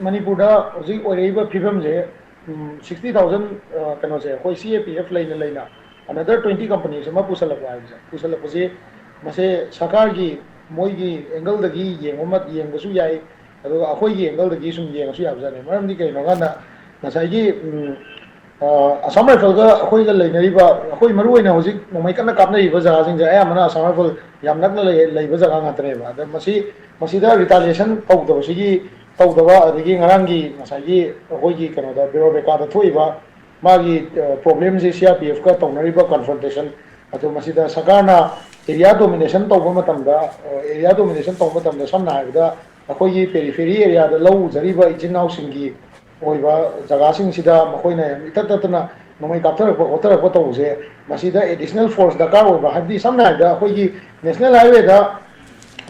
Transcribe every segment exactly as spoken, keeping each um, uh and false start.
ꯃꯅꯤꯄꯨꯔꯗ ꯍꯧꯖꯤꯛ ꯑꯣꯏꯔꯛꯏꯕ ꯐꯤꯕꯝꯁꯦ, ꯁꯤꯛꯁꯇꯤ ꯊꯥꯎꯖꯟ ꯀꯩꯅꯣꯁꯦ, ꯑꯩꯈꯣꯏ ꯁꯤ ꯑꯦ ꯄꯤ ꯑꯦꯐ ꯂꯩꯅ ꯂꯩꯅ ꯑꯅꯗꯔ ꯇ꯭ꯋꯦꯟꯇꯤ ꯀꯝꯄꯅꯤꯁ ꯑꯃ ꯄꯨꯁꯜꯂꯛꯄ ꯍꯥꯏꯕꯁꯦ, ꯄꯨꯁꯜꯂꯛꯄꯁꯤ ꯃꯁꯦ ꯁꯔꯀꯥꯔꯒꯤ, ꯃꯣꯏꯒꯤ ꯑꯦꯡꯒꯜꯗꯒꯤ ꯌꯦꯡꯕ ꯑꯃ, ꯌꯦꯡꯕꯁꯨ ꯌꯥꯏ, ꯑꯗꯨꯒ ꯑꯩꯈꯣꯏꯒꯤ ꯑꯦꯡꯒꯜꯗꯒꯤ ꯁꯨꯝ ꯌꯦꯡꯉꯁꯨ ꯌꯥꯕꯖꯥꯠꯅꯤ꯫ ꯃꯔꯝꯗꯤ ꯀꯩꯅꯣ ꯍꯥꯏꯀꯥꯟꯗ, ꯉꯁꯥꯏꯒꯤ, ꯎꯝ, ꯑ, ꯑꯁꯥꯝ ꯔꯥꯏꯐꯜꯒ ꯑꯩꯈꯣꯏꯒ ꯂꯩꯅꯔꯤꯕ, ꯑꯩꯈꯣꯏ ꯃꯔꯨ ꯑꯣꯏꯅ ꯍꯧꯖꯤꯛ ꯅꯣꯡꯃꯩ ꯀꯟꯅ ꯀꯥꯞꯅꯔꯤꯕ ꯖꯒꯥꯁꯤꯡꯁꯦ ꯑꯌꯥꯝꯕꯅ ꯑꯁꯥꯝ ꯔꯥꯏꯐꯜ ꯌꯥꯝ ꯅꯛꯅ ꯂꯩ-, ꯂꯩꯕ ꯖꯒꯥ ꯉꯥꯛꯇꯅꯦꯕ꯫ ꯑꯗ ꯃꯁꯤ, ꯃꯁꯤꯗ ꯔꯤꯇꯥꯂꯤꯌꯦꯁꯟ ꯇꯧꯗꯕꯁꯤꯒꯤ, ꯇꯧꯗꯕ, ꯑꯗꯒꯤ ꯉꯔꯥꯡꯒꯤ ꯉꯁꯥꯏꯒꯤ ꯑꯩꯈꯣꯏꯒꯤ ꯀꯩꯅꯣꯗ, ꯕꯦꯔꯣꯕꯦꯀꯥꯗ ꯊꯣꯛꯏꯕ ꯃꯥꯒꯤ, ꯑ, ꯄ꯭ꯔꯣꯕ꯭ꯂꯦꯝꯁꯦ, ꯁꯤ ꯑꯥꯔ ꯄꯤ ꯑꯦꯐꯀ ꯇꯧꯅꯔꯤꯕ ꯀꯟꯐ꯭ꯔꯟꯇꯦꯁꯟ, ꯑꯗꯣ ꯃꯁꯤꯗ ꯁꯔꯀꯥꯔꯅ ꯑꯦꯔꯤꯌꯥ ꯗꯣꯃꯤꯅꯦꯁꯟ ꯇꯧꯕ ꯃꯇꯝꯗ, ꯑ, ꯑꯦꯔꯤꯌꯥ ꯗꯣꯃꯤꯅꯦꯁꯟ ꯇꯧꯕ ꯃꯇꯝꯗ, ꯁꯝꯅ ꯍꯥꯏꯔꯕꯗ, ꯑꯩꯈꯣꯏꯒꯤ ꯄꯦꯔꯤꯐꯦꯔꯤ ꯑꯦꯔꯤꯌꯥꯗ ꯂꯧ ꯎꯖꯔꯤꯕ ꯏꯆꯤꯟ ꯏꯅꯥꯎꯁꯤꯡꯒꯤ ꯑꯣꯏꯕ ꯖꯒꯥꯁꯤꯡꯁꯤꯗ ꯃꯈꯣꯏꯅ ꯌꯥꯝ ꯏꯇꯠ ꯇꯠꯇꯅ ꯅꯣꯡꯃꯩ ꯀꯥꯞꯊꯔꯛꯄ ꯈꯣꯠꯊꯔꯛꯄ ꯇꯧꯕꯁꯦ, ꯃꯁꯤꯗ ꯑꯦꯗꯤꯁꯅꯦꯜ ꯐꯣꯔꯁ ꯗꯔꯀꯥꯔ ꯑꯣꯏꯕ, ꯍꯥꯏꯕꯗꯤ ꯁꯝꯅ ꯍꯥꯏꯔꯕꯗ ꯑꯩꯈꯣꯏꯒꯤ ꯅꯦꯁꯅꯦꯜ ꯍꯥꯏꯋꯦꯗ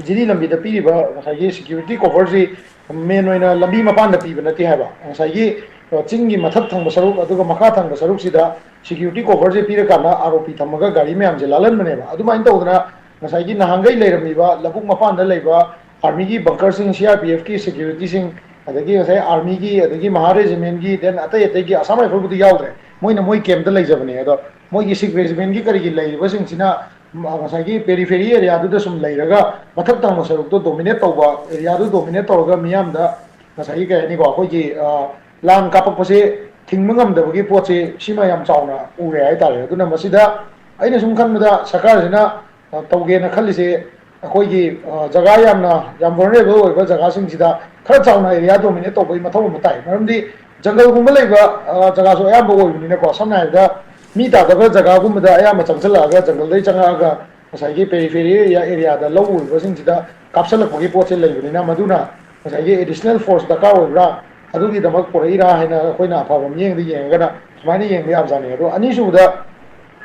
ꯖꯤꯔꯤ ꯂꯝꯕꯤꯗ ꯄꯤꯔꯤꯕ ꯉꯁꯥꯏꯒꯤ ꯁꯦꯀ꯭ꯌꯨꯔꯤꯇꯤ ꯀꯣꯚꯔꯁꯤ ꯃꯦꯟ ꯑꯣꯏꯅ ꯂꯝꯕꯤ ꯃꯄꯥꯟꯗ ꯄꯤꯕ ꯅꯠꯇꯦ ꯍꯥꯏꯕ, ꯉꯁꯥꯏꯒꯤ, ꯑ, ꯆꯤꯡꯒꯤ ꯃꯊꯛ ꯊꯪꯕ ꯁꯔꯨꯛ ꯑꯗꯨꯒ ꯃꯈꯥ ꯊꯪꯕ ꯁꯔꯨꯛꯁꯤꯗ ꯁꯦꯀ꯭ꯌꯨꯔꯤꯇꯤ ꯀꯣꯚꯔꯁꯦ ꯄꯤꯔꯀꯥꯟꯗ ꯑꯥꯔ ꯑꯣ ꯄꯤ ꯊꯝꯃꯒ ꯒꯥꯔꯤ ꯃꯌꯥꯝꯁꯦ ꯂꯥꯜꯍꯟꯕꯅꯦꯕ꯫ ꯑꯗꯨꯃꯥꯏꯅ ꯇꯧꯗꯅ ꯉꯁꯥꯏꯒꯤ ꯅꯍꯥꯟꯈꯩ ꯂꯩꯔꯝꯃꯤꯕ ꯂꯧꯕꯨꯛ ꯃꯄꯥꯟꯗ ꯂꯩꯕ ꯑꯥꯔꯃꯤꯒꯤ ꯕꯪꯀꯔꯁꯤꯡ, ꯁꯤ ꯑꯥꯔ ꯄꯤ ꯑꯦꯐꯀꯤ ꯁꯦꯀ꯭ꯌꯨꯔꯤꯇꯤꯁꯤꯡ, ꯑꯗꯒꯤ ꯉꯁꯥꯏ ꯑꯥꯔꯃꯤꯒꯤ, ꯑꯗꯒꯤ ꯃꯍꯥ ꯔꯦꯖꯤꯃꯦꯟꯒꯤ, ꯗꯦꯟ ꯑꯇꯩ ꯑꯇꯩꯒꯤ, ꯑꯁꯥꯝ ꯔꯥꯏꯐꯜꯕꯨꯗꯤ ꯌꯥꯎꯗ꯭ꯔꯦ, ꯃꯣꯏꯅ ꯃꯣꯏ ꯀꯦꯝꯞꯇ ꯂꯩꯖꯕꯅꯦ꯫ ꯑꯗꯣ ꯃꯣꯏꯒꯤ ꯁꯤꯛ ꯔꯦꯖꯤꯃꯦꯟꯒꯤ ꯀꯔꯤꯒꯤ ꯂꯩꯔꯤꯕꯁꯤꯡꯁꯤꯅ ꯉꯁꯥꯏꯒꯤ ꯄꯦꯔꯤꯐꯦꯔꯤ ꯑꯦꯔꯤꯌꯥꯗꯨꯗ ꯁꯨꯝ ꯂꯩꯔꯒ ꯃꯊꯛ ꯊꯪꯕ ꯁꯔꯨꯛꯇꯣ ꯗꯣꯃꯤꯅꯦꯠ ꯇꯧꯕ, ꯑꯦꯔꯤꯌꯥꯗꯨ ꯗꯣꯃꯤꯅꯦꯠ ꯇꯧꯔꯒ ꯃꯤꯌꯥꯝꯗ ꯉꯁꯥꯏꯒꯤ ꯀꯩ ꯍꯥꯏꯅꯤꯀꯣ, ꯑꯩꯈꯣꯏꯒꯤ, ꯑ, ꯂꯥꯟ ꯀꯥꯞꯄꯛꯄꯁꯦ ꯊꯤꯡꯕ ꯉꯝꯗꯕꯒꯤ ꯄꯣꯠꯁꯦ ꯁꯤꯃ ꯌꯥꯝ ꯆꯥꯎꯅ ꯎꯔꯦ ꯍꯥꯏꯇꯥꯔꯦ꯫ ꯑꯗꯨꯅ ꯃꯁꯤꯗ ꯑꯩꯅ ꯁꯨꯝ ꯈꯟꯕꯗ ꯁꯔꯀꯥꯔꯁꯤꯅ, ꯑ, ꯇꯧꯒꯦꯅ ꯈꯜꯂꯤꯁꯦ ꯑꯩꯈꯣꯏꯒꯤ, ꯑ, ꯖꯒꯥ ꯌꯥꯝꯅ, ꯌꯥꯝ ꯚꯜꯅꯔꯦꯕꯜ ꯑꯣꯏꯕ ꯖꯒꯥꯁꯤꯡꯁꯤꯗ ꯈꯔ ꯆꯥꯎꯅ ꯑꯦꯔꯤꯌꯥ ꯗꯣꯃꯤꯅꯦꯠ ꯇꯧꯕꯒꯤ ꯃꯊꯧ ꯑꯃ ꯇꯥꯏ꯫ ꯃꯔꯝꯗꯤ ꯖꯪꯒꯜꯒꯨꯝꯕ ꯂꯩꯕ, ꯑ, ꯖꯒꯥꯁꯨ ꯑꯌꯥꯝꯕ ꯑꯣꯏꯕꯅꯤꯅꯀꯣ, ꯁꯝꯅ ꯍꯥꯏꯔꯕꯗ ꯃꯤ ꯇꯥꯗꯕ ꯖꯒꯥꯒꯨꯝꯕꯗ ꯑꯌꯥꯝꯕ ꯆꯪꯁꯤꯜꯂꯛꯑꯒ, ꯖꯪꯒꯜꯗꯩ ꯆꯪꯉꯛꯑꯒ ꯉꯁꯥꯏꯒꯤ ꯄꯦꯔꯤꯐꯦꯔꯤ ꯑꯦꯔꯤꯌꯥ, ꯑꯦꯔꯤꯌꯥꯗ ꯂꯧ ꯎꯔꯤꯕꯁꯤꯡꯁꯤꯗ ꯀꯥꯞꯁꯤꯜꯂꯛꯄꯒꯤ ꯄꯣꯠꯁꯦ ꯂꯩꯕꯅꯤꯅ, ꯃꯗꯨꯅ ꯉꯁꯥꯏꯒꯤ ꯑꯦꯗꯤꯁꯅꯦꯜ ꯐꯣꯔꯁ ꯗꯔꯀꯥꯔ ꯑꯣꯏꯕ꯭ꯔꯥ, ꯑꯗꯨꯒꯤꯗꯃꯛ ꯄꯨꯔꯛꯏꯔꯥ ꯍꯥꯏꯅ ꯑꯩꯈꯣꯏꯅ ꯑꯐꯕ ꯃꯤꯠꯌꯦꯡꯗ ꯌꯦꯡꯉꯒꯅ ꯁꯨꯃꯥꯏꯅ ꯌꯦꯡꯕ ꯌꯥꯕꯖꯥꯠꯅꯤ꯫ ꯑꯗꯣ ꯑꯅꯤꯁꯨꯕꯗ,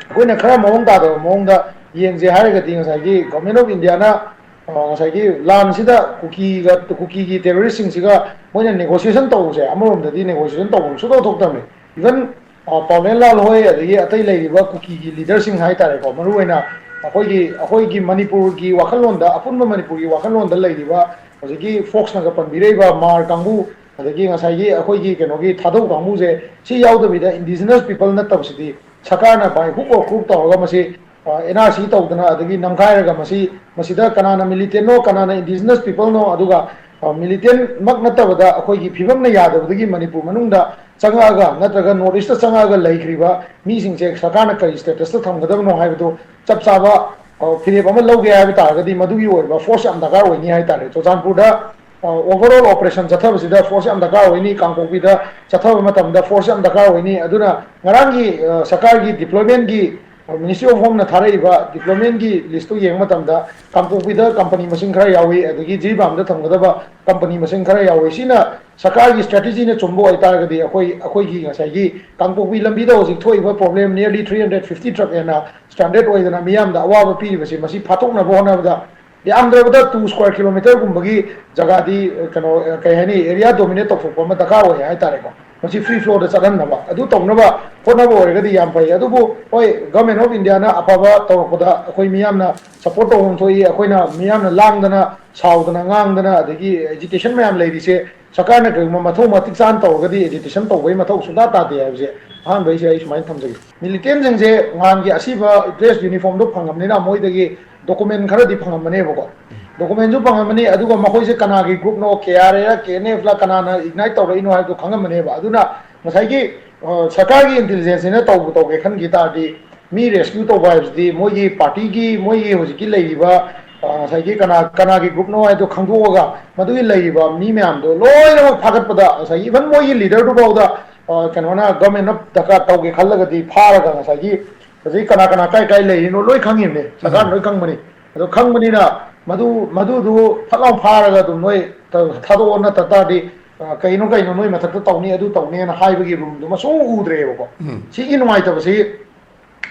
ꯑꯩꯈꯣꯏꯅ ꯈꯔ ꯃꯑꯣꯡ ꯇꯥꯗꯕ ꯃꯑꯣꯡꯗ ꯌꯦꯡꯁꯦ ꯍꯥꯏꯔꯒꯗꯤ, ꯉꯁꯥꯏꯒꯤ ꯒꯣꯔꯃꯦꯟ ꯑꯣꯐ ꯏꯟꯗꯤꯌꯥꯅ, ꯑ, ꯉꯁꯥꯏꯒꯤ ꯂꯥꯟꯁꯤꯗ ꯀꯨꯀꯤꯒ, ꯀꯨꯀꯤꯒꯤ ꯇꯦꯔꯣꯔꯤꯁꯁꯤꯡꯁꯤꯒ ꯃꯣꯏꯅ ꯅꯦꯒꯣꯁꯤꯌꯦꯁꯟ ꯇꯧꯕꯁꯦ, ꯑꯃꯔꯣꯝꯗꯗꯤ ꯅꯦꯒꯣꯁꯤꯌꯦꯁꯟ ꯇꯧꯐꯝ ꯁꯨꯡꯊꯣꯛ ꯊꯣꯛꯇꯕꯅꯤ꯫ ꯏꯚꯟ, ꯑ, ꯄꯥꯎꯅꯦꯟ ꯂꯥꯜ ꯍꯣꯏ, ꯑꯗꯒꯤ ꯑꯇꯩ ꯂꯩꯔꯤꯕ ꯀꯨꯀꯤꯒꯤ ꯂꯤꯗꯔꯁꯤꯡ ꯍꯥꯏꯇꯥꯔꯦꯀꯣ, ꯃꯔꯨꯑꯣꯏꯅ ꯑꯩꯈꯣꯏꯒꯤ, ꯑꯩꯈꯣꯏꯒꯤ ꯃꯅꯤꯄꯨꯔꯒꯤ ꯋꯥꯈꯜꯂꯣꯟꯗ, ꯑꯄꯨꯟꯕ ꯃꯅꯤꯄꯨꯔꯒꯤ ꯋꯥꯈꯜꯂꯣꯟꯗ ꯂꯩꯔꯤꯕ ꯍꯧꯖꯤꯛꯀꯤ ꯐꯣꯛꯁꯅꯒ ꯄꯟꯕꯤꯔꯛꯏꯕ ꯃꯥꯔ ꯀꯥꯡꯕꯨ, ꯑꯗꯒꯤ ꯉꯁꯥꯏꯒꯤ ꯑꯩꯈꯣꯏꯒꯤ ꯀꯩꯅꯣꯒꯤ ꯊꯥꯗꯧ ꯀꯥꯡꯕꯨꯁꯦ, ꯁꯤ ꯌꯥꯎꯗꯕꯤꯗ indigenous people ꯅꯠꯇꯕꯁꯤꯗꯤ ꯁꯔꯀꯥꯔꯅ by hook or crook ꯇꯧꯔꯒ ꯃꯁꯤ, ꯑ, NRC ꯇꯧꯗꯅ, ꯑꯗꯒꯤ ꯅꯝꯈꯥꯏꯔꯒ ꯃꯁꯤ, ꯃꯁꯤꯗ ꯀꯅꯥꯅ militantꯅꯣ, ꯀꯅꯥꯅ indigenous peopleꯅꯣ, ꯑꯗꯨꯒ, ꯑ, militantꯃꯛ ꯅꯠꯇꯕꯗ ꯑꯩꯈꯣꯏꯒꯤ ꯐꯤꯕꯝꯅ ꯌꯥꯗꯕꯗꯒꯤ ꯃꯅꯤꯄꯨꯔ ꯃꯅꯨꯡꯗ ꯆꯪꯉꯛꯑꯒ ꯅꯠꯇ꯭ꯔꯒ North Eastꯇ ꯆꯪꯉꯛꯑꯒ ꯂꯩꯈ꯭ꯔꯤꯕ ꯃꯤꯁꯤꯡꯁꯦ ꯁꯔꯀꯥꯔꯅ ꯀꯔꯤ statusꯇ ꯊꯝꯒꯗꯕꯅꯣ ꯍꯥꯏꯕꯗꯨ ꯆꯞ ꯆꯥꯕ, ꯑ, ꯐꯤꯔꯦꯞ ꯑꯃ ꯂꯧꯒꯦ ꯍꯥꯏꯕ ꯇꯥꯔꯒꯗꯤ ꯃꯗꯨꯒꯤ ꯑꯣꯏꯕ force ꯌꯥꯝ ꯗꯔꯀꯥꯔ ꯑꯣꯏꯅꯤ ꯍꯥꯏ ꯇꯥꯔꯦ꯫ ꯆꯨꯔꯆꯥꯟꯄꯨꯔꯗ, ꯑ, overall operation ꯆꯠꯊꯕꯁꯤꯗ force ꯌꯥꯝ ꯗꯔꯀꯥꯔ ꯑꯣꯏꯅꯤ, ꯀꯥꯡꯄꯣꯛꯄꯤꯗ ꯆꯠꯊꯕ ꯃꯇꯝꯗ force ꯌꯥꯝ ꯗꯔꯀꯥꯔ ꯑꯣꯏꯅꯤ꯫ ꯑꯗꯨꯅ ꯉꯔꯥꯡꯒꯤ, ꯑ, ꯁꯔꯀꯥꯔꯒꯤ deploymentꯀꯤ, ꯑ, Ministry of Homeꯅ ꯊꯥꯔꯛꯏꯕ deploymentꯀꯤ listꯇꯨ ꯌꯦꯡꯕ ꯃꯇꯝꯗ ꯀꯥꯡꯄꯣꯛꯄꯤꯗ company ꯃꯁꯤꯡ ꯈꯔ ꯌꯥꯎꯏ, ꯑꯗꯒꯤ ꯖꯤꯔꯤꯕꯥꯝꯗ ꯊꯝꯒꯗꯕ company ꯃꯁꯤꯡ ꯈꯔ ꯌꯥꯎꯏ꯫ ꯁꯤꯅ ꯁꯔꯀꯥꯔꯒꯤ strategyꯅ ꯆꯨꯝꯕ ꯑꯣꯏꯇꯥꯔꯒꯗꯤ ꯑꯩꯈꯣꯏ, ꯑꯩꯈꯣꯏꯒꯤ ꯉꯁꯥꯏꯒꯤ ꯀꯥꯡꯄꯣꯛꯄꯤ ꯂꯝꯕꯤꯗ ꯍꯧꯖꯤꯛ ꯊꯣꯛꯏꯕ problem nearly three hundred fifty truck ꯍꯦꯟꯅ stranded ꯑꯣꯏꯗꯅ ꯃꯤꯌꯥꯝꯗ ꯑꯋꯥꯕ ꯄꯤꯔꯤꯕꯁꯦ, ꯃꯁꯤ ꯐꯥꯊꯣꯛꯅꯕ ꯍꯣꯠꯅꯕꯗ ꯌꯥꯝꯗ꯭ꯔꯕꯗ two square kilometerꯒꯨꯝꯕꯒꯤ ꯖꯒꯥꯗꯤ, ꯀꯩꯅꯣ, ꯀꯩ ꯍꯥꯏꯅꯤ, area dominate ꯇꯧꯊꯣꯛꯄ ꯑꯃ ꯗꯔꯀꯥꯔ ꯑꯣꯏ ꯍꯥꯏꯇꯥꯔꯦꯀꯣ꯫ ꯃꯁꯤ free flowꯗ ꯆꯠꯍꯟꯅꯕ, ꯑꯗꯨ ꯇꯧꯅꯕ ꯍꯣꯠꯅꯕ ꯑꯣꯏꯔꯒꯗꯤ ꯌꯥꯝ ꯐꯩ꯫ ꯑꯗꯨꯕꯨ ꯍꯣꯏ, Government of Indiaꯅ ꯑꯐꯕ ꯇꯧꯔꯛꯄꯗ ꯑꯩꯈꯣꯏ ꯃꯤꯌꯥꯝꯅ support ꯇꯧꯐꯝ ꯊꯣꯛꯏ꯫ ꯑꯩꯈꯣꯏꯅ ꯃꯤꯌꯥꯝꯅ ꯂꯥꯡꯗꯅ, ꯁꯥꯎꯗꯅ, ꯉꯥꯡꯗꯅ, ꯑꯗꯒꯤ agitation ꯃꯌꯥꯝ ꯂꯩꯔꯤꯁꯦ ꯁꯔꯀꯥꯔꯅ ꯀꯔꯤꯒꯨꯝꯕ ꯃꯊꯧ ꯃꯇꯤꯛ ꯆꯥꯅ ꯇꯧꯔꯒꯗꯤ agitation ꯇꯧꯕꯒꯤ ꯃꯊꯧ ꯁꯨꯡꯇꯥ ꯇꯥꯗꯦ ꯍꯥꯏꯕꯁꯦ ꯑꯍꯥꯟꯕꯩꯁꯦ ꯑꯩ ꯁꯨꯃꯥꯏꯅ ꯊꯝꯖꯒꯦ꯫ Militantꯁꯤꯡꯁꯦ ꯅꯍꯥꯟꯒꯤ ꯑꯁꯤꯕ dress uniformꯗꯣ ꯐꯪꯉꯕꯅꯤꯅ ꯃꯣꯏꯗꯒꯤ document ꯈꯔꯗꯤ ꯐꯪꯉꯝꯃꯅꯦꯕꯀꯣ꯫ Documentꯁꯨ ꯐꯪꯉꯝꯃꯅꯤ, ꯑꯗꯨꯒ ꯃꯈꯣꯏꯁꯦ ꯀꯅꯥꯒꯤ groupꯅꯣ, KRAꯔ, KNFꯂ, ꯀꯅꯥꯅ ignite ꯇꯧꯔꯛꯏꯅꯣ ꯍꯥꯏꯕꯗꯨ ꯈꯪꯉꯝꯃꯅꯦꯕ꯫ ꯑꯗꯨꯅ ꯉꯁꯥꯏꯒꯤ, ꯑ, ꯁꯔꯀꯥꯔꯒꯤ intelligenceꯁꯤꯅ ꯇꯧꯕ ꯇꯧꯒꯦ ꯈꯟꯈꯤ ꯇꯥꯔꯗꯤ, ꯃꯤ rescue ꯇꯧꯕ ꯍꯥꯏꯕꯁꯤꯗꯤ ꯃꯣꯏꯒꯤ partyꯒꯤ, ꯃꯣꯏꯒꯤ ꯍꯧꯖꯤꯛꯀꯤ ꯂꯩꯔꯤꯕ, ꯑ, ꯉꯁꯥꯏꯒꯤ ꯀꯅꯥ, ꯀꯅꯥꯒꯤ groupꯅꯣ ꯍꯥꯏꯗꯣ ꯈꯪꯗꯣꯛꯑꯒ, ꯃꯗꯨꯒꯤ ꯂꯩꯔꯤꯕ ꯃꯤ ꯃꯌꯥꯝꯗꯣ ꯂꯣꯏꯅꯃꯛ ꯐꯥꯒꯠꯄꯗ, ꯉꯁꯥꯏꯒꯤ even ꯃꯣꯏꯒꯤ leaderꯗꯨꯐꯥꯎꯗ, ꯑ, ꯀꯩꯅꯣꯅ, governmentꯅ ꯗꯔꯀꯥꯔ ꯇꯧꯒꯦ ꯈꯜꯂꯒꯗꯤ ꯐꯥꯔꯒ ꯉꯁꯥꯏꯒꯤ ꯍꯧꯖꯤꯛ ꯀꯅꯥ ꯀꯅꯥ ꯀꯥꯏ ꯀꯥꯏ ꯂꯩꯔꯤꯅꯣ ꯂꯣꯏ ꯈꯪꯉꯤꯕꯅꯦ, ꯁꯔꯀꯥꯔꯅ ꯂꯣꯏ ꯈꯪꯕꯅꯤ꯫ ꯑꯗꯣ ꯈꯪꯕꯅꯤꯅ ꯃꯗꯨ, ꯃꯗꯨꯗꯨ ꯐꯠ ꯂꯥꯎ ꯐꯥꯔꯒ ꯑꯗꯨꯝ ꯅꯣꯏ ꯊꯥꯗꯣꯛꯑꯣ, ꯅꯠꯇ ꯇꯥꯔꯗꯤ, ꯑ, ꯀꯩꯅꯣ ꯀꯩꯅꯣ ꯅꯣꯏ ꯃꯊꯛꯇ ꯇꯧꯅꯤ, ꯑꯗꯨ ꯇꯧꯅꯤꯅ ꯍꯥꯏꯕꯒꯤ roomꯗꯨꯃ ꯁꯨꯝ ꯎꯗ꯭ꯔꯦꯕꯀꯣ꯫ ꯎꯝ꯫ ꯁꯤꯒꯤ ꯅꯨꯡꯉꯥꯏꯇꯕꯁꯤ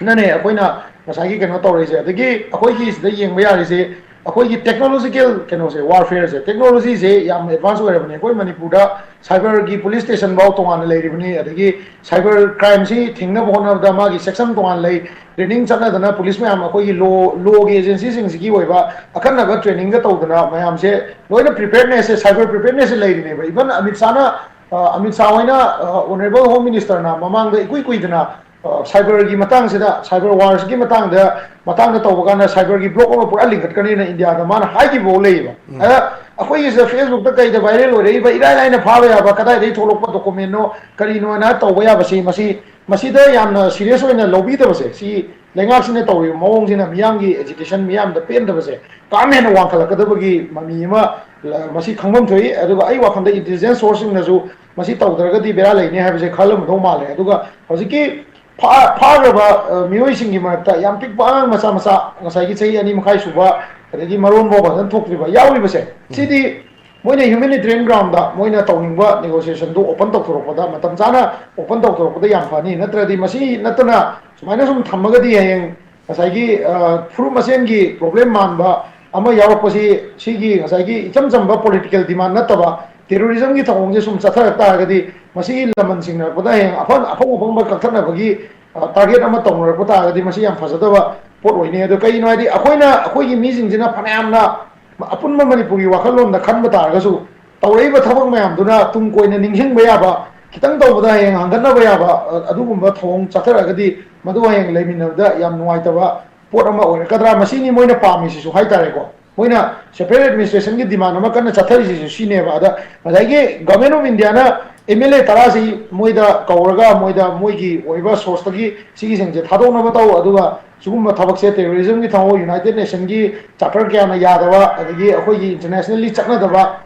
ꯅꯅꯦ ꯑꯩꯈꯣꯏꯅ ꯉꯁꯥꯏꯒꯤ ꯀꯩꯅꯣ ꯇꯧꯔꯛꯏꯁꯦ꯫ ꯑꯗꯒꯤ ꯑꯩꯈꯣꯏꯒꯤ ꯁꯤꯗ ꯌꯦꯡꯕ ꯌꯥꯔꯤꯁꯦ, ꯑꯩꯈꯣꯏꯒꯤ ꯇꯦꯛꯅꯣꯂꯣꯖꯤꯀꯦꯜ ꯀꯩꯅꯣꯁꯦ, ꯋꯥꯔꯐꯦꯌꯔꯁꯦ, ꯇꯦꯛꯅꯣꯂꯣꯖꯤꯁꯦ ꯌꯥꯝ ꯑꯦꯗꯚꯥꯟꯁ ꯑꯣꯏꯔꯕꯅꯤ꯫ ꯑꯩꯈꯣꯏ ꯃꯅꯤꯄꯨꯔꯗ ꯁꯥꯏꯕꯔꯒꯤ ꯄꯨꯂꯤꯁ ꯁ꯭ꯇꯦꯁꯟ ꯐꯥꯎ ꯇꯣꯉꯥꯟꯅ ꯂꯩꯔꯤꯕꯅꯤ꯫ ꯑꯗꯒꯤ ꯁꯥꯏꯕꯔ ꯀ꯭ꯔꯥꯏꯝꯁꯤ ꯊꯤꯡꯅꯕ ꯍꯣꯠꯅꯕꯗ ꯃꯥꯒꯤ ꯁꯦꯛꯁꯟ ꯇꯣꯉꯥꯟ ꯂꯩ꯫ ꯇ꯭ꯔꯦꯅꯤꯡ ꯆꯠꯅꯗꯅ ꯄꯨꯂꯤꯁ ꯃꯌꯥꯝ, ꯑꯩꯈꯣꯏꯒꯤ ꯂꯣ ꯂꯣꯒꯤ ꯑꯦꯖꯦꯟꯁꯤꯁꯤꯡꯁꯤꯒꯤ ꯑꯣꯏꯕ ꯑꯈꯟꯅꯕ ꯇ꯭ꯔꯦꯅꯤꯡꯒ ꯇꯧꯗꯅ ꯃꯌꯥꯝꯁꯦ ꯂꯣꯏꯅ ꯄ꯭ꯔꯤꯄꯦꯌꯔꯅꯦꯁꯁꯦ, ꯁꯥꯏꯕꯔ ꯄ꯭ꯔꯤꯄꯦꯌꯔꯅꯦꯁꯁꯦ ꯂꯩꯔꯤꯅꯦꯕ꯫ ꯏꯚꯟ ꯑꯃꯤꯠ ꯁꯥꯅ, ꯑ, ꯑꯃꯤꯠ ꯁꯥ ꯍꯣꯏꯅ, ꯑ, ꯑꯣꯅꯔꯦꯕꯜ ꯍꯣꯝ ꯃꯤꯅꯤꯁꯇꯔꯅ ꯃꯃꯥꯡꯗ ꯏꯀꯨꯏ ꯀꯨꯏꯗꯅ, ꯑ, ꯁꯥꯏꯕꯔꯒꯤ ꯃꯇꯥꯡꯁꯤꯗ, ꯁꯥꯏꯕꯔ ꯋꯥꯔꯁꯤꯒꯤ ꯃꯇꯥꯡꯗ, ꯃꯇꯥꯡꯗ ꯇꯧꯕ ꯀꯥꯟꯗ ꯁꯥꯏꯕꯔꯒꯤ ꯕ꯭ꯂꯣꯛ ꯑꯃ ꯄꯨꯔꯥ ꯂꯤꯡꯈꯠꯀꯅꯤꯅ ꯏꯟꯗꯤꯌꯥꯗ ꯃꯥꯅ ꯍꯥꯏꯈꯤꯕ ꯐꯥꯎ ꯂꯩꯌꯦꯕ꯫ ꯎꯝ꯫ ꯑꯗ ꯑꯩꯈꯣꯏꯒꯤꯁꯤꯗ ꯐꯦꯁꯕꯨꯛꯇ ꯀꯩꯗ ꯚꯥꯏꯔꯦꯜ ꯑꯣꯏꯔꯛꯏꯕ ꯏꯔꯥꯏ ꯂꯥꯏꯅ ꯐꯥꯕ ꯌꯥꯕ, ꯀꯗꯥꯏꯗꯒꯤ ꯊꯣꯛꯂꯛꯄ ꯗꯣꯀꯨꯃꯦꯟꯅꯣ, ꯀꯔꯤꯅꯣꯅ ꯇꯧꯕ ꯌꯥꯕꯁꯤ, ꯃꯁꯤ, ꯃꯁꯤꯗ ꯌꯥꯝꯅ ꯁꯤꯔꯤꯌꯁ ꯑꯣꯏꯅ ꯂꯧꯕꯤꯗꯕꯁꯦ, ꯁꯤ ꯂꯩꯉꯥꯛꯁꯤꯅ ꯇꯧꯔꯤꯕ ꯃꯑꯣꯡꯁꯤꯅ ꯃꯤꯌꯥꯝꯒꯤ ꯑꯦꯖꯤꯇꯦꯁꯟ, ꯃꯤꯌꯥꯝꯗ ꯄꯦꯟꯗꯕꯁꯦ ꯀꯔꯝ ꯍꯦꯟꯅ ꯋꯥꯡꯈꯠꯂꯛꯀꯗꯕꯒꯤ ꯃꯃꯤ ꯑꯃ, ꯂ-, ꯃꯁꯤ ꯈꯪꯐꯝ ꯊꯣꯛꯏ꯫ ꯑꯗꯨꯒ ꯑꯩ ꯋꯥꯈꯜꯗ ꯏꯟꯇꯦꯂꯤꯖꯦꯟꯁ ꯁꯣꯔꯁꯁꯤꯡꯅꯁꯨ ꯃꯁꯤ ꯇꯧꯗ꯭ꯔꯒꯗꯤ ꯕꯦꯔꯥ ꯂꯩꯅꯤ ꯍꯥꯏꯕꯁꯦ ꯈꯜꯂꯝꯃꯗꯧ ꯃꯥꯜꯂꯦ꯫ ꯑꯗꯨꯒ ꯍꯧꯖꯤꯛꯀꯤ ꯐꯥ-, ꯐꯥꯈ꯭ꯔꯕ, ꯑ, ꯃꯤꯑꯣꯏꯁꯤꯡꯒꯤ ꯃꯔꯛꯇ ꯌꯥꯝ ꯄꯤꯛꯄ ꯑꯉꯥꯡ ꯃꯆꯥ ꯃꯆꯥ, ꯉꯁꯥꯏꯒꯤ ꯆꯍꯤ ꯑꯅꯤ ꯃꯈꯥꯏ ꯁꯨꯕ, ꯑꯗꯒꯤ ꯃꯔꯣꯟ ꯐꯥꯎ ꯐꯖꯅ ꯊꯣꯛꯇ꯭ꯔꯤꯕ ꯌꯥꯎꯔꯤꯕꯁꯦ, ꯎꯝ꯫ ꯁꯤꯗꯤ ꯃꯣꯏꯅ ꯍ꯭ꯌꯨꯃꯦꯅꯤꯇꯦꯔꯤꯌꯟ ꯒ꯭ꯔꯥꯎꯟꯗ ꯃꯣꯏꯅ ꯇꯧꯅꯤꯡꯕ ꯅꯦꯒꯣꯁꯤꯌꯦꯁꯟꯗꯨ ꯑꯣꯄꯟ ꯇꯧꯊꯣꯔꯛꯄꯗ, ꯃꯇꯝ ꯆꯥꯅ ꯑꯣꯄꯟ ꯇꯧꯊꯣꯔꯛꯄꯗ ꯌꯥꯝ ꯐꯅꯤ꯫ ꯅꯠꯇ꯭ꯔꯗꯤ ꯃꯁꯤ ꯅꯠꯇꯅ ꯁꯨꯃꯥꯏꯅ ꯁꯨꯝ ꯊꯝꯃꯒꯗꯤ ꯍꯌꯦꯡ ꯉꯁꯥꯏꯒꯤ, ꯑ, ꯐꯨꯔꯨꯞ ꯃꯁꯦꯟꯒꯤ ꯄ꯭ꯔꯣꯕ꯭ꯂꯦꯝ ꯃꯥꯟꯕ ꯑꯃ ꯌꯥꯎꯔꯛꯄꯁꯤ, ꯁꯤꯒꯤ ꯉꯁꯥꯏꯒꯤ ꯏꯆꯝ ꯆꯝꯕ ꯄꯣꯂꯤꯇꯤꯀꯦꯜ ꯗꯤꯃꯥꯟ ꯅꯠꯇꯕ ꯇꯦꯔꯣꯔꯤꯖꯝꯒꯤ ꯊꯧꯑꯣꯡꯁꯦ ꯁꯨꯝ ꯆꯠꯊꯔꯛ ꯇꯥꯔꯒꯗꯤ, ꯃꯁꯤꯒꯤ ꯂꯃꯟ ꯁꯤꯡꯅꯔꯛꯄꯗ ꯍꯌꯦꯡ ꯑꯐꯪ-, ꯑꯐꯪ ꯑꯐꯪꯕ ꯀꯛꯊꯠꯅꯕꯒꯤ, ꯑ, ꯇꯥꯔꯒꯦꯠ ꯑꯃ ꯇꯧꯅꯔꯛꯄ ꯇꯥꯔꯒꯗꯤ, ꯃꯁꯤ ꯌꯥꯝ ꯐꯖꯗꯕ ꯄꯣꯠ ꯑꯣꯏꯅꯤ꯫ ꯑꯗꯣ ꯀꯩꯒꯤꯅꯣ ꯍꯥꯏꯗꯤ, ꯑꯩꯈꯣꯏꯅ, ꯑꯩꯈꯣꯏꯒꯤ ꯃꯤꯁꯤꯡꯁꯤꯅ ꯐꯅꯌꯥꯝꯅ ꯑꯄꯨꯟꯕ ꯃꯅꯤꯄꯨꯔꯒꯤ ꯋꯥꯈꯜꯂꯣꯟꯗ ꯈꯟꯕ ꯇꯥꯔꯒꯁꯨ, ꯇꯧꯔꯛꯏꯕ ꯊꯕꯛ ꯃꯌꯥꯝꯗꯨꯅ ꯇꯨꯡ ꯀꯣꯏꯅ ꯅꯤꯡꯁꯤꯡꯕ ꯌꯥꯕ, ꯈꯤꯇꯪ ꯇꯧꯕꯗ ꯍꯌꯦꯡ ꯍꯪꯒꯠꯅꯕ ꯌꯥꯕ, ꯑ, ꯑꯗꯨꯒꯨꯝꯕ ꯊꯧꯑꯣꯡ ꯆꯠꯊꯔꯛꯑꯒꯗꯤ, ꯃꯗꯨ ꯍꯌꯦꯡ ꯂꯩꯃꯤꯟꯅꯕꯗ ꯌꯥꯝ ꯅꯨꯡꯉꯥꯏꯇꯕ ꯄꯣꯠ ꯑꯃ ꯑꯣꯏꯔꯛꯀꯗ꯭ꯔꯥ, ꯃꯁꯤꯅꯤ ꯃꯣꯏꯅ ꯄꯥꯝꯃꯤꯁꯤꯁꯨ ꯍꯥꯏꯇꯥꯔꯦꯀꯣ꯫ ꯃꯣꯏꯅ ꯁꯦꯄꯔꯦꯠ ꯑꯦꯗꯃꯤꯅꯤꯁꯇ꯭ꯔꯦꯁꯟꯒꯤ ꯗꯤꯃꯥꯟ ꯑꯃ ꯀꯟꯅ ꯆꯠꯊꯔꯤꯁꯤꯁꯨ ꯁꯤꯅꯦꯕ꯫ ꯑꯗ ꯉꯁꯥꯏꯒꯤ ꯒꯚꯔꯟꯃꯦꯟ ꯑꯣꯐ ꯏꯟꯗꯤꯌꯥꯅ ꯑꯦꯝ ꯑꯦꯜ ꯑꯦ ꯇꯔꯥꯁꯤ ꯃꯣꯏꯗ ꯀꯧꯔꯒ, ꯃꯣꯏꯗ ꯃꯣꯏꯒꯤ ꯑꯣꯏꯕ ꯁꯣꯔꯁꯇꯒꯤ ꯁꯤꯒꯤꯁꯤꯡꯁꯦ ꯊꯥꯗꯣꯛꯅꯕ ꯇꯧ, ꯑꯗꯨꯒ ꯁꯤꯒꯨꯝꯕ ꯊꯕꯛꯁꯦ ꯇꯦꯔꯣꯔꯤꯖꯝꯒꯤ ꯊꯧꯑꯣꯡ, ꯌꯨꯅꯥꯏꯇꯦꯠ ꯅꯦꯁꯟꯒꯤ ꯆꯥꯔꯇꯔ ꯀꯌꯥꯅ ꯌꯥꯗꯕ, ꯑꯗꯒꯤ ꯑꯩꯈꯣꯏꯒꯤ ꯏꯟꯇꯔꯅꯦꯁꯅꯦꯜꯂꯤ ꯆꯠꯅꯗꯕ,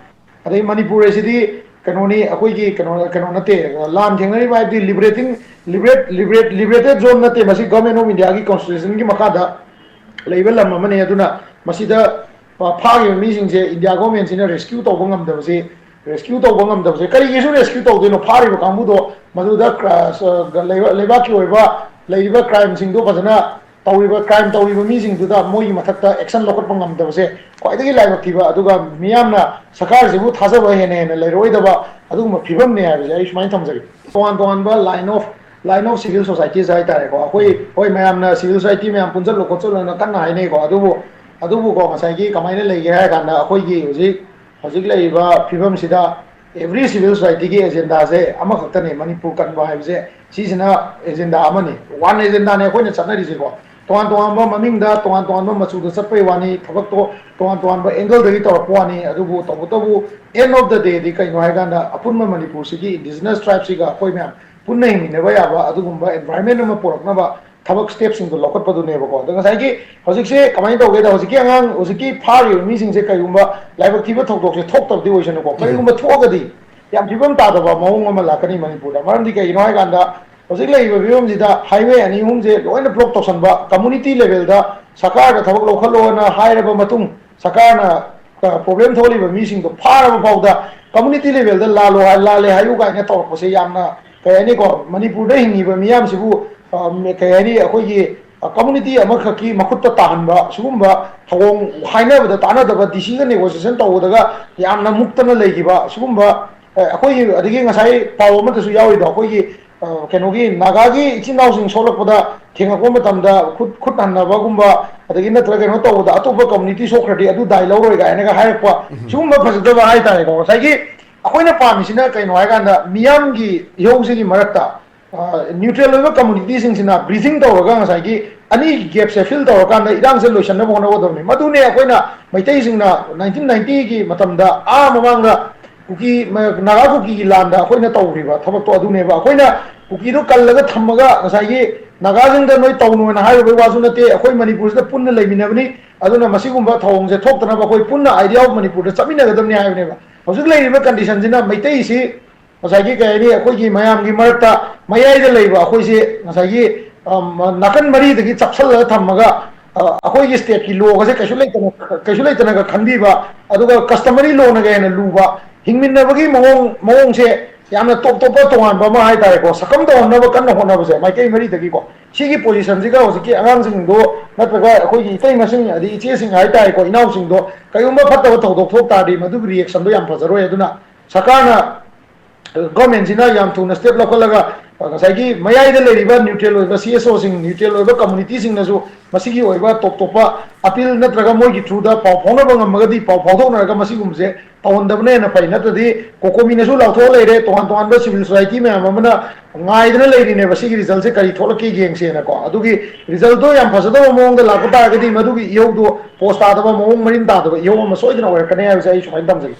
ꯑꯗꯩ ꯃꯅꯤꯄꯨꯔ ꯑꯁꯤꯗꯤ ꯀꯩꯅꯣꯅꯤ, ꯑꯩꯈꯣꯏꯒꯤ ꯀꯩꯅꯣ, ꯀꯩꯅꯣ ꯅꯠꯇꯦ, ꯂꯥꯟ ꯊꯦꯡꯅꯔꯤꯕ ꯍꯥꯏꯕꯗꯤ ꯂꯤꯕꯔꯦꯇꯤꯡ, ꯂꯤꯕꯔꯦꯠ, ꯂꯤꯕꯔꯦꯠ, ꯂꯤꯕꯔꯦꯇꯦꯠ ꯖꯣꯟ ꯅꯠꯇꯦ, ꯃꯁꯤ ꯒꯚꯔꯟꯃꯦꯟ ꯑꯣꯐ ꯏꯟꯗꯤꯌꯥꯒꯤ ꯀꯣꯟꯁꯇꯤꯇ꯭ꯌꯨꯁꯟꯒꯤ ꯃꯈꯥꯗ ꯂꯩꯕ ꯂꯝ ꯑꯃꯅꯤ꯫ ꯑꯗꯨꯅ ꯃꯁꯤꯗ, ꯑ, ꯐꯥꯈꯤꯕ ꯃꯤꯁꯤꯡꯁꯦ ꯏꯟꯗꯤꯌꯥ ꯒꯚꯔꯟꯃꯦꯟꯁꯤꯅ ꯔꯦꯁꯀ꯭ꯌꯨ ꯇꯧꯕ ꯉꯝꯗꯕꯁꯦ, ꯔꯦꯁꯀ꯭ꯌꯨ ꯇꯧꯕ ꯉꯝꯗꯕꯁꯦ ꯀꯔꯤꯒꯤꯁꯨ ꯔꯦꯁꯀ꯭ꯌꯨ ꯇꯧꯗꯣꯏꯅꯣ? ꯐꯥꯔꯤꯕ ꯀꯥꯡꯕꯨꯗꯣ ꯃꯗꯨꯗ ꯀ꯭ꯔ-, ꯑ, ꯂꯩꯕ-, ꯂꯩꯕꯥꯛꯀꯤ ꯑꯣꯏꯕ ꯂꯩꯔꯤꯕ ꯀ꯭ꯔꯥꯏꯝꯁꯤꯡꯗꯣ ꯐꯖꯅ ꯇꯧꯔꯤꯕ, ꯀ꯭ꯔꯥꯏꯝ ꯇꯧꯔꯤꯕ ꯃꯤꯁꯤꯡꯗꯨꯗ ꯃꯣꯏꯒꯤ ꯃꯊꯛꯇ ꯑꯦꯛꯁꯟ ꯂꯧꯈꯠꯄ ꯉꯝꯗꯕꯁꯦ ꯈ꯭ꯋꯥꯏꯗꯒꯤ ꯂꯥꯏꯕꯛ ꯊꯤꯕ, ꯑꯗꯨꯒ ꯃꯤꯌꯥꯝꯅ ꯁꯔꯀꯥꯔꯁꯤꯕꯨ ꯊꯥꯖꯕ ꯍꯦꯟꯅ ꯍꯦꯟꯅ ꯂꯩꯔꯛꯑꯣꯏꯗꯕ ꯑꯗꯨꯒꯨꯝꯕ ꯐꯤꯕꯝꯅꯦ ꯍꯥꯏꯕꯁꯦ ꯑꯩ ꯁꯨꯃꯥꯏꯅ ꯊꯝꯖꯒꯦ꯫ ꯇꯣꯉꯥꯟ ꯇꯣꯉꯥꯟꯕ line of, line of civil societies ꯍꯥꯏꯇꯥꯔꯦꯀꯣ, ꯑꯩꯈꯣꯏ, ꯍꯣꯏ, ꯃꯌꯥꯝꯅ civil society ꯃꯌꯥꯝ ꯄꯨꯟꯁꯤꯜꯂꯣ ꯈꯣꯠꯆꯜꯂꯣꯅ ꯀꯟꯅ ꯍꯥꯏꯅꯩꯀꯣ, ꯑꯗꯨꯕꯨ, ꯑꯗꯨꯕꯨꯀꯣ, ꯉꯁꯥꯏꯒꯤ ꯀꯃꯥꯏꯅ ꯂꯩꯒꯦ ꯍꯥꯏꯔ ꯀꯥꯟꯗ, ꯑꯩꯈꯣꯏꯒꯤ ꯍꯧꯖꯤꯛ, ꯍꯧꯖꯤꯛ ꯂꯩꯔꯤꯕ ꯐꯤꯕꯝꯁꯤꯗ every civil society ꯒꯤ ꯑꯦꯖꯦꯟꯗꯥꯁꯦ ꯑꯃꯈꯛꯇꯅꯦ, ꯃꯅꯤꯄꯨꯔ ꯀꯟꯕ ꯍꯥꯏꯕꯁꯦ꯫ ꯁꯤꯁꯤꯅ ꯑꯦꯖꯦꯟꯗꯥ ꯑꯃꯅꯤ, ꯋꯥꯟ ꯑꯦꯖꯦꯟꯗꯥꯅꯦ ꯑꯩꯈꯣꯏꯅ ꯆꯠꯅꯔꯤꯁꯦꯀꯣ꯫ ꯇꯣꯉꯥꯟ ꯇꯣꯉꯥꯟꯕ ꯃꯃꯤꯡꯗ, ꯇꯣꯉꯥꯟ ꯇꯣꯉꯥꯟꯕ ꯃꯆꯨꯗ ꯆꯠꯄꯩ ꯋꯥꯅꯤ, ꯊꯕꯛꯇꯣ ꯇꯣꯉꯥꯟ ꯇꯣꯉꯥꯟꯕ angle ꯗꯒꯤ ꯇꯧꯔꯛꯄ ꯋꯥꯅꯤ꯫ ꯑꯗꯨꯕꯨ ꯇꯧꯕꯇꯕꯨ, end of the day ꯗꯤ ꯀꯩꯅꯣ ꯍꯥꯏ ꯀꯥꯟꯗ, ꯑꯄꯨꯟꯕ ꯃꯅꯤꯄꯨꯔꯁꯤꯒꯤ indigenous tribe ꯁꯤꯒ ꯑꯩꯈꯣꯏ ꯃꯌꯥꯝ ꯄꯨꯟꯅ ꯍꯤꯡꯃꯤꯟꯅꯕ ꯌꯥꯕ ꯑꯗꯨꯒꯨꯝꯕ environment ꯑꯃ ꯄꯨꯔꯛꯅꯕ ꯊꯕꯛ step ꯁꯤꯡꯗꯣ ꯂꯧꯈꯠꯄꯗꯨꯅꯦꯕꯀꯣ꯫ ꯑꯗꯣ ꯉꯁꯥꯏꯒꯤ ꯍꯧꯖꯤꯛꯁꯦ ꯀꯃꯥꯏꯅ ꯇꯧꯒꯦꯗ, ꯍꯧꯖꯤꯛꯀꯤ ꯑꯉꯥꯡ, ꯍꯧꯖꯤꯛꯀꯤ ꯐꯥꯔꯤꯕ ꯃꯤꯁꯤꯡꯁꯦ ꯀꯩꯒꯨꯝꯕ ꯂꯥꯏꯕꯛ ꯊꯤꯕ ꯊꯧꯗꯣꯛꯁꯦ ꯊꯣꯛꯇꯕꯗꯤ ꯑꯣꯏꯁꯅꯨꯀꯣ, ꯀꯔꯤꯒꯨꯝꯕ ꯊꯣꯛꯑꯒꯗꯤ ꯌꯥꯝ ꯐꯤꯕꯝ ꯇꯥꯗꯕ ꯃꯑꯣꯡ ꯑꯃ ꯂꯥꯛꯀꯅꯤ ꯃꯅꯤꯄꯨꯔꯗ꯫ ꯃꯔꯝꯗꯤ ꯀꯩꯒꯤꯅꯣ ꯍꯥꯏ ꯀꯥꯟꯗ, ꯍꯧꯖꯤꯛ ꯂꯩꯔꯤꯕ ꯐꯤꯕꯝꯁꯤꯗ highway ꯑꯅꯤ ꯑꯍꯨꯝꯁꯦ ꯂꯣꯏꯅ block ꯇꯧꯁꯟꯕ, community level ꯗ ꯁꯔꯀꯥꯔꯗ ꯊꯕꯛ ꯂꯧꯈꯠꯂꯣꯅ ꯍꯥꯏꯔꯕ ꯃꯇꯨꯡ, ꯁꯔꯀꯥꯔꯅ, ꯑ, problem ꯊꯣꯛꯍꯜꯂꯤꯕ ꯃꯤꯁꯤꯡꯗꯣ ꯐꯥꯔꯕ ꯐꯥꯎꯗ community level ꯗ ꯂꯥꯜꯂꯣ ꯍꯥꯏ, ꯂꯥꯜꯂꯦ ꯍꯥꯏꯌꯨ ꯀꯥꯏꯅ ꯇꯧꯔꯛꯄꯁꯦ ꯌꯥꯝꯅ, ꯀꯩ ꯍꯥꯏꯅꯤꯀꯣ, ꯃꯅꯤꯄꯨꯔꯗ ꯍꯤꯡꯉꯤꯕ ꯃꯤꯌꯥꯝꯁꯤꯕꯨ, ꯑ, ꯀꯩ ꯍꯥꯏꯅꯤ, ꯑꯩꯈꯣꯏꯒꯤ, ꯑ, community ꯑꯃꯈꯛꯀꯤ ꯃꯈꯨꯠꯇ ꯇꯥꯍꯟꯕ, ꯁꯤꯒꯨꯝꯕ ꯊꯧꯑꯣꯡ, ꯍꯥꯏꯅꯕꯗ ꯇꯥꯟꯅꯗꯕ, D C ꯒ negotiation ꯇꯧꯕꯗꯒ ꯌꯥꯝꯅ ꯃꯨꯛꯇꯅ ꯂꯩꯈꯤꯕ, ꯁꯤꯒꯨꯝꯕ, ꯑ, ꯑꯩꯈꯣꯏꯒꯤ, ꯑꯗꯒꯤ ꯉꯁꯥꯏ ꯄꯥꯎ ꯑꯃꯗꯁꯨ ꯌꯥꯎꯔꯤꯗꯣ, ꯑꯩꯈꯣꯏꯒꯤ, ꯑ, ꯀꯩꯅꯣꯒꯤ ꯅꯥꯒꯥꯒꯤ ꯏꯆꯤꯟ ꯏꯅꯥꯎꯁꯤꯡ ꯁꯣꯛꯂꯛꯄꯗ, ꯊꯦꯡꯉꯛꯄ ꯃꯇꯝꯗ ꯈꯨꯠ, ꯈꯨꯠ ꯍꯟꯅꯕꯒꯨꯝꯕ, ꯑꯗꯒꯤ ꯅꯠꯇ꯭ꯔꯒ ꯀꯩꯅꯣ ꯇꯧꯕꯗ ꯑꯇꯣꯞꯄ community ꯁꯣꯛꯈ꯭ꯔꯗꯤ ꯑꯗꯨ ꯗꯥꯏ ꯂꯧꯔꯣꯏ ꯀꯥꯏꯅꯒ ꯍꯥꯏꯔꯛꯄ, ꯁꯤꯒꯨꯝꯕ ꯐꯖꯗꯕ ꯍꯥꯏꯇꯥꯔꯦꯀꯣ꯫ ꯉꯁꯥꯏꯒꯤ ꯑꯩꯈꯣꯏꯅ ꯄꯥꯝꯃꯤꯁꯤꯅ ꯀꯩꯅꯣ ꯍꯥꯏꯀꯥꯟꯗ, ꯃꯤꯌꯥꯝꯒꯤ ꯏꯍꯧꯁꯤꯒꯤ ꯃꯔꯛꯇ, ꯑ, neutral ꯑꯣꯏꯕ community ꯁꯤꯡꯁꯤꯅ bridging ꯇꯧꯔꯒ ꯉꯁꯥꯏꯒꯤ ꯑꯅꯤꯒꯤ gap ꯁꯦ fill ꯇꯧꯔꯀꯥꯟꯗ ꯏꯔꯥꯡꯁꯦ ꯂꯣꯏꯁꯟꯅꯕ ꯍꯣꯠꯅꯒꯗꯕꯅꯤ꯫ ꯃꯗꯨꯅꯦ ꯑꯩꯈꯣꯏꯅ ꯃꯩꯇꯩꯁꯤꯡꯅ nineteen ninety ꯒꯤ ꯃꯇꯝꯗ, ꯑꯥ ꯃꯃꯥꯡꯗ ꯀꯨꯀꯤ, ꯃ-, ꯅꯥꯒꯥ ꯀꯨꯀꯤꯒꯤ ꯂꯥꯟꯗ ꯑꯩꯈꯣꯏꯅ ꯇꯧꯈ꯭ꯔꯤꯕ ꯊꯕꯛꯇꯣ ꯑꯗꯨꯅꯦꯕ꯫ ꯑꯩꯈꯣꯏꯅ ꯀꯨꯀꯤꯗꯣ ꯀꯜꯂꯒ ꯊꯝꯃꯒ ꯉꯁꯥꯏꯒꯤ ꯅꯥꯒꯥꯁꯤꯡꯗ ꯅꯣꯏ ꯇꯧꯅꯨꯅ ꯍꯥꯏꯔꯨꯕꯩ ꯋꯥꯁꯨ ꯅꯠꯇꯦ, ꯑꯩꯈꯣꯏ ꯃꯅꯤꯄꯨꯔꯁꯤꯗ ꯄꯨꯟꯅ ꯂꯩꯃꯤꯟꯅꯕꯅꯤ, ꯑꯗꯨꯅ ꯃꯁꯤꯒꯨꯝꯕ ꯊꯧꯑꯣꯡꯁꯦ ꯊꯣꯛꯇꯅꯕ ꯑꯩꯈꯣꯏ ꯄꯨꯟꯅ idea of ꯃꯅꯤꯄꯨꯔꯗ ꯆꯠꯃꯤꯟꯅꯒꯗꯕꯅꯤ ꯍꯥꯏꯕꯅꯦꯕ꯫ ꯍꯧꯖꯤꯛ ꯂꯩꯔꯤꯕ condition ꯁꯤꯅ ꯃꯩꯇꯩꯁꯤ ꯉꯁꯥꯏꯒꯤ, ꯀꯩ ꯍꯥꯏꯅꯤ, ꯑꯩꯈꯣꯏꯒꯤ ꯃꯌꯥꯝꯒꯤ ꯃꯔꯛꯇ ꯃꯌꯥꯏꯗ ꯂꯩꯕ ꯑꯩꯈꯣꯏꯁꯦ ꯉꯁꯥꯏꯒꯤ, ꯑꯝ, ꯅꯥꯀꯟ ꯃꯔꯤꯗꯒꯤ ꯆꯞꯁꯜꯂꯒ ꯊꯝꯃꯒ, ꯑ, ꯑꯩꯈꯣꯏꯒꯤ state ꯀꯤ law ꯒꯁꯦ ꯀꯩꯁꯨ ꯂꯩꯇꯅ, ꯀꯩꯁꯨ ꯂꯩꯇꯅꯒ ꯈꯟꯕꯤꯕ, ꯑꯗꯨꯒ customary law ꯅꯒ ꯍꯦꯟꯅ ꯂꯨꯕ, ꯍꯤꯡꯃꯤꯟꯅꯕꯒꯤ ꯃꯑꯣꯡ, ꯃꯑꯣꯡꯁꯦ ꯌꯥꯝꯅ ꯇꯣꯞ ꯇꯣꯞꯄ ꯇꯣꯉꯥꯟꯕ ꯑꯃ ꯍꯥꯏꯇꯥꯔꯦꯀꯣ, ꯁꯛꯀꯝ ꯇꯧꯍꯟꯅꯕ ꯀꯟꯅ ꯍꯣꯠꯅꯕꯁꯦ ꯃꯥꯏꯀꯩ ꯃꯔꯤꯗꯒꯤꯀꯣ, ꯁꯤꯒꯤ ꯄꯣꯖꯤꯁꯟꯁꯤꯒ ꯍꯧꯖꯤꯛꯀꯤ ꯑꯉꯥꯡꯁꯤꯡꯗꯣ ꯅꯠꯇ꯭ꯔꯒ ꯑꯩꯈꯣꯏꯒꯤ ꯏꯇꯩꯃꯁꯤꯡ ꯑꯗꯩ ꯏꯆꯦꯁꯤꯡ ꯍꯥꯏꯇꯥꯔꯦꯀꯣ, ꯏꯅꯥꯎꯁꯤꯡꯗꯣ ꯀꯔꯤꯒꯨꯝꯕ ꯐꯠꯇꯕ ꯊꯧꯗꯣꯛ ꯊꯣꯛ ꯇꯥꯔꯗꯤ ꯃꯗꯨꯒꯤ ꯔꯤꯌꯦꯛꯁꯟꯗꯣ ꯌꯥꯝ ꯐꯖꯔꯣꯏ꯫ ꯑꯗꯨꯅ ꯁꯔꯀꯥꯔꯅ ꯒꯣꯔꯃꯦꯟꯁꯤꯅ ꯌꯥꯝ ꯊꯨꯅ ꯁ꯭ꯇꯦꯞ ꯂꯧꯈꯠꯂꯒ ꯉꯁꯥꯏꯒꯤ ꯃꯌꯥꯏꯗ ꯂꯩꯔꯤꯕ ꯅ꯭ꯌꯨꯇ꯭ꯔꯦꯜ ꯑꯣꯏꯕ ꯁꯤ ꯑꯦꯁ ꯑꯣꯁꯤꯡ, ꯅ꯭ꯌꯨꯇ꯭ꯔꯦꯜ ꯑꯣꯏꯕ ꯀꯝꯃꯨꯅꯤꯇꯤꯁꯤꯡꯅꯁꯨ ꯃꯁꯤꯒꯤ ꯑꯣꯏꯕ ꯇꯣꯞ ꯇꯣꯞꯄ ꯑꯄꯤꯜ ꯅꯠꯇ꯭ꯔꯒ ꯃꯣꯏꯒꯤ ꯊ꯭ꯔꯨꯗ ꯄꯥꯎ ꯐꯥꯎꯅꯕ ꯉꯝꯃꯒꯗꯤ ꯄꯥꯎ ꯐꯥꯎꯗꯣꯛꯅꯔꯒ ꯃꯁꯤꯒꯨꯝꯕꯁꯦ ꯇꯧꯍꯟꯗꯕꯅ ꯍꯦꯟꯅ ꯐꯩ꯫ ꯅꯠꯇ꯭ꯔꯗꯤ ꯀꯣꯀꯣꯃꯤꯅꯁꯨ ꯂꯥꯎꯊꯣꯛꯑ ꯂꯩꯔꯦ, ꯇꯣꯉꯥꯟ ꯇꯣꯉꯥꯟꯕ ꯁꯤꯚꯤꯜ ꯁꯣꯁꯥꯏꯇꯤ ꯃꯌꯥꯝ ꯑꯃꯅ ꯉꯥꯏꯗꯅ ꯂꯩꯔꯤꯅꯦꯕ ꯁꯤꯒꯤ ꯔꯤꯖꯜꯁꯦ ꯀꯔꯤ ꯊꯣꯛꯂꯛꯀꯦ ꯌꯦꯡꯁꯦꯅꯀꯣ꯫ ꯑꯗꯨꯒꯤ ꯔꯤꯖꯜꯗꯣ ꯌꯥꯝ ꯐꯖꯗꯕ ꯃꯑꯣꯡꯗ ꯂꯥꯛꯄ ꯇꯥꯔꯒꯗꯤ ꯃꯗꯨꯒꯤ ꯏꯍꯧꯗꯣ ꯄꯣꯁ ꯇꯥꯗꯕ, ꯃꯑꯣꯡ ꯃꯔꯤꯟ ꯇꯥꯗꯕ ꯏꯍꯧ ꯑꯃ ꯁꯣꯏꯗꯅ ꯑꯣꯏꯔꯛꯀꯅꯤ ꯍꯥꯏꯕꯁꯦ ꯑꯩ ꯁꯨꯃꯥꯏꯅ ꯊꯝꯖꯒꯦ꯫